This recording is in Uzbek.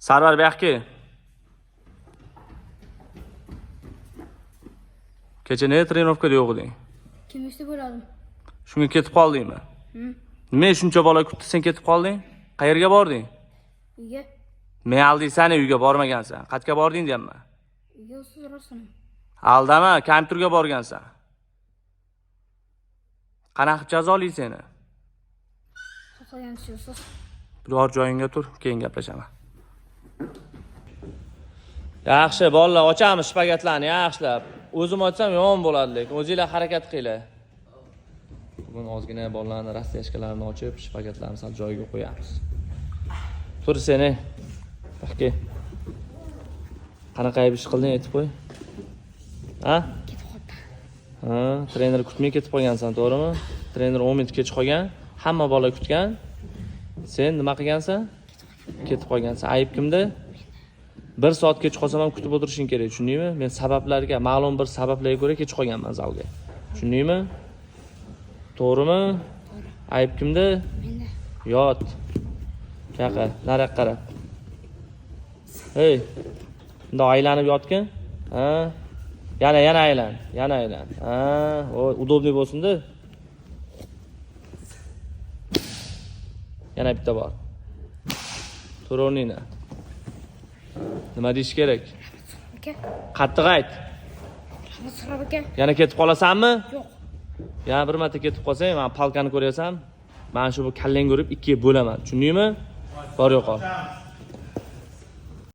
Sarvar, bu yoqqa kel. Kecha nega trenirovkada yo'q eding? Kim bo'ladi? Shunga ketib qoldingmi? Nima shuncha bola kutdi, sen ketib qolding? Qayerga bording? Uyga. Men aldiysan, uyga bormagansan. Qayerga bording deyapman. Uyga ustoz rostini. Aldama, kompyuterga borgansan. Qanaqa qilib jazolaysan seni? Xohlagancha ustoz. Biror joyingga tur, keyin gaplashaman. Yaxshi, bolalar, ochamiz shpagatlarni yaxshilab. O'zim ochsam yomon bo'ladi, lekin o'zinglar harakat qilinglar. Bugun ozgina bolalarni rastяжкalarini ochib, shpagatlarni sal joyiga qo'yamiz. Tur seni. Baxki. Qanaqa ayb ish qilding, aytib qo'y. Ha? Ketib qoldi. Ha, trener kutmay ketib qolgansan, to'g'rimi? Trener 10 minut kech qolgan, hamma bola kutgan. Sen nima qilgansan? Ketib qolgansan. Ayb kimda? 1 soat kech qolsam ham kutib o'tirishing kerak, tushundingmi? Men sabablarga, ma'lum bir sabablarga ko'ra kech qolganman zalga. Tushundingmi? To'g'rimi? Ayb kimda? Menda. Yot. Buyoqqa, nariyoqqa qarab. Hey. Bundoq aylanib yotgin. Ha? Yana yana aylan, yana aylan. Ha, o удобный bo'lsin-da. Yana bitta bor. Tur o'rningdan. Nima deyish kerak? Aka. Qattiq ayt. Rahmat so'rab aka. Yana ketib qolasanmi? Yo'q. Yana bir marta ketib qolsang, men palkani ko'rasan. Mana shu bu kallangga urib ikkiga bo'laman. Tushundingmi? Bor yo'qol.